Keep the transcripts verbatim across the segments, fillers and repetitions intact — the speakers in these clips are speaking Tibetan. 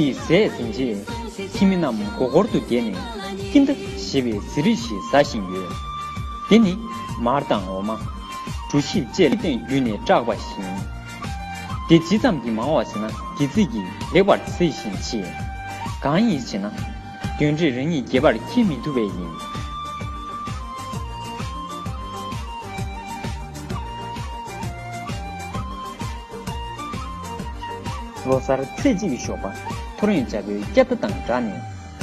ཡིས་ཟས་ཟིན་རྗེས། ཁྱིམ་མི་རྣམས་སྒོ་འཁོར་དུ་བསྡད་ནས་ཀིན་ཏ་ཞེས་པའི་ཟས་རིགས་ཤིག་ཟ་བཞིན་ཡོད། དེ་ནི་མར་དང་འོ་མ། གྲོ་ཞིབ་བཅས་ལ་བརྒྱུད་ནས་སྐྲག་པ་ཞིག་ཡིན། དེ་ཇི་ཙམ་གྱིས་མང་བ་ཟེར་ན་དགེ་ཚིག་གིས་ལེགས་པར་བཟི་བཞིན་མཆིས། གང་ཡིན་ཞེ་ན། གདོན་འདྲེས་རང་ཉིད་བརྒྱལ་བར་ཁྱིད་མི་ཐུབ་པས་ཡིན། ལོ་གསར་ཚེས་གཅིག་གི་ཞོགས་པ་ཐོ་རངས་བྱ་ཕོའི་སྐད་སྒྲ་དང་སྦྲགས་ནས།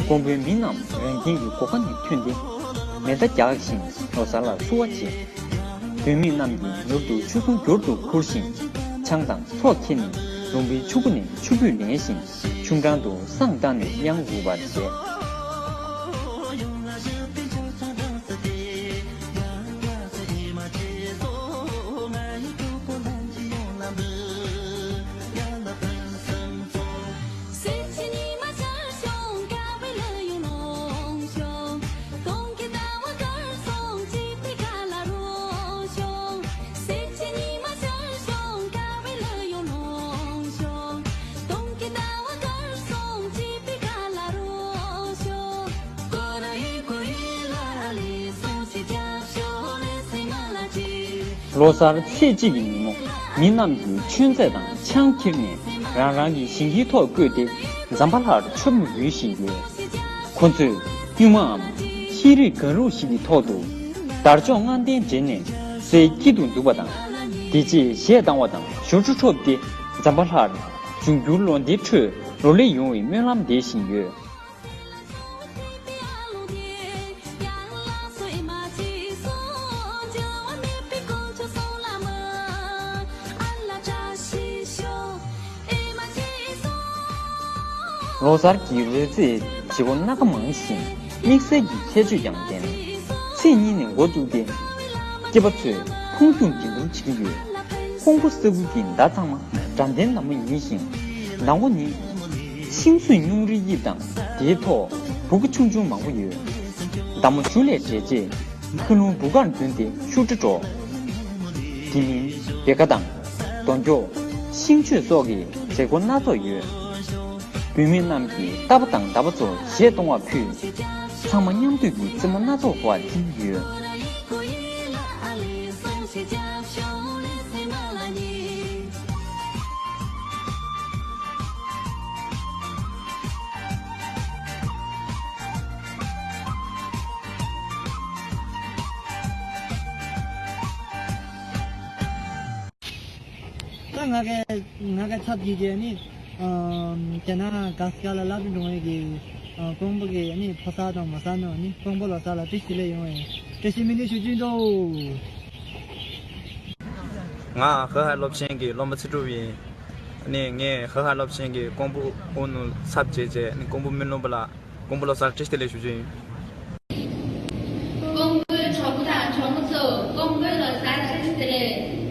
དགོན་པའི་མི་རྣམས་རང་ཁྱིམ་གྱི་སྒོ་ཁ་ནས་ཐོན་ཏེ། མེ་མདའ་རྒྱག་བཞིན་ལོ་གསར་ལ་བསུ་བ་བྱེད། བུད་མེད་རྣམས་ཀྱིས་མྱུར་དུ་ཆུ་སྲུང་རྒྱུར་དུ་ཁུར་ཞིང་། ཆང་དང་ཚོགས་འཁྱེར་ནས་ལུང་པའི་ཆུ་ཁུག་ནས་ཆུ་སྤུས་ལེན་ཞིང་། ཆུང་འབྲང་དུ་བསང་བཏང་ནས་གཡང་འགུགས་པར་བྱེད། ལོ་གསར་ཚེས་གཅིག་གི་ཉིན་མོ། མི་རྣམས་ཀྱིས་མཆོད་རྫས་དང་ཆང་ཁྱེར་ནས་རང་རང་གི་ཞིང་ཁའི་ཐོག་བཀོད་དེ་ཛམ་བྷ་ལར་མཆོད་པ་འབུལ་བཞིན་ཡོད། ཁོ་ཚོས་དབུས་མའམ་ཤེས་རིག་གང་རུང་ཞིག་གི་ཐོག་ཏུ་དར་ལྕོག་ལྔ་ལྡན་སྦྲེལ་ནས་སའི་དཀྱིལ་དུ་འཛུགས་པ་དང་། དེ་རྗེས་གཞས་བཏང་བ་དང་ཞབས་བྲོ་འཁྲབ་སྟེ་ཛམ་བྷ་ལར་འབྱུང་འགྱུར་ལོ་ཟླའི་ཁྲོད་རོ་ལངས་ཡོང་བའི་སྨོན་ལམ་འདེབས་བཞིན་ཡོད། ལོ་གསར་གྱི་རོལ་རྩེད་བྱེད་སྒོ་སྣ་ཁ་མང་ཞིང་དམིགས་བསལ་གྱི་ཁྱད་ཆོས་ཀྱང་ལྡན། ཚེས་གཉིས་ནས་འགོ་བཙུགས་ཏེ། སྐྱེས་པ་ཚོས་ཁོང་ཁྱུང་འགྲན་བསྡུར་བྱེད་ཀྱི་ཡོད། ཀོང་པོ་ས་ཁུལ་གྱི་མདའ་ཚང་མ་དགྲ་ལྡན་མདའ་མོ་ཡིན་ཞིང་། མདའ་མགོ་ནི་ཤིང་བཟོས་སྙུང་རིའི་དབྱིབས་དང་། དེའི་ཐོག་བུ་ག་ཆུང་ཆུང་མང་པོ་ཡོད། མདའ་མོ་གཞུ་ལས་བསྒྲལ་རྗེས་ཁུ་ལུང་བུ་གར་འདོན་ཏེ་ཤུགས་དྲག་འགྲོ། དེ་མིན་བེ་ཀ་དང་རྡོ་འཁྱོག་ཤིང་གཅོད་སོགས་ཀྱི་མཛད་སྒོ་སྣ་ཚོགས་ཡོད། བུད་མེད་རྣམས་ཀྱིས་རྟ་པ་དང་མདའ་པ་ཚོར་གཞས་གཏོང་བ་ཕུད། ཚང་མ་མཉམ་འདུས་ཀྱི་རྩེད་མོ་སྣ་ཚོགས་པ་རྩེ་གི་ཡོད། ད་ང་གི་ང་གི་ཚབ་ཀྱིས་ཀྱི་ནི། ཨམ། རྒྱ་ནག་གྷ་ས་གྷ་ལ་སློབ་གྲྭ་འགྲོ་བའི་གི། ཨ། ཀོང་པོ་གི་ནི་ཕོ་གསར་དང་མོ་གསར་རྣམས་ནི་ཀོང་པོ་ལོ་གསར་ལ་བཀྲ་ཤིས་བདེ་ལེགས་ཡོང་བའི་བཀྲ་ཤིས་སྨོན་འདུན་ཞུ་རྒྱུ་ཡིན་འདུག། ང་ཧ་ཧ་སློབ་ཆེན་གྱི་སློབ་མ་ཚེ་སྒྲུབ་ཡིན། ནི་ངས་ཧ་ཧ་སློབ་ཆེན་གྱི་ཀོང་པོ་ཨུ་ནུ་ཚབ་བྱས་རྗེས་ནི་ཀོང་པོ་སྨོན་ལམ་པ་ལ། ཀོང་པོ་ལོ་གསར་བཀྲ་ཤིས་བདེ་ལེགས་ཞུ་རྒྱུ་ཡིན། ཀོང་པོའི་གྲོགས་པོ་དང་གྲོགས་མོ་ཚོ་ཀོང་པོའི་ལོ་གསར་བཀྲ་ཤིས་བདེ་ལེགས།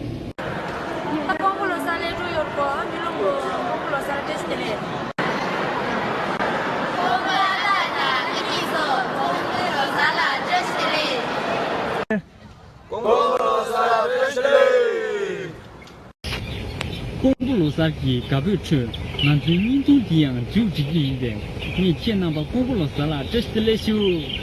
ད་ཀོང་པོ་ལོ་གསར་སླེབས་འགྲོ་ཡོད་གོ། མི་ལོ་ཀོང་པོ་ལོ་གསར་བཀྲ་ཤིས་བདེ་ལེགས། ཀོང་པོ་ཨ་ལགས་དང་ཨ་ནེ་ཚོ་ཀོང་པོའི་ལོ་གསར་ལ་བཀྲ་ཤིས་བདེ་ལེགས། ཀོང་པོ་ལོ་གསར་བཀྲ་ཤིས་བདེ་ལེགས། ཀོང་པོ་ལོ་གསར་གྱི་དགའ་སྤོབས་ཁྲོད་ང་ཚོའི་བརྙན་ཐུང་འདི་ཡང་མཇུག་སྒྲིལ་རྒྱུ་ཡིན་པས། ངས་ཁྱེད་རྣམ་པ་ཀོང་པོ་ལོ་གསར་ལ་བཀྲ་ཤིས་བདེ་ལེགས་ཞུ།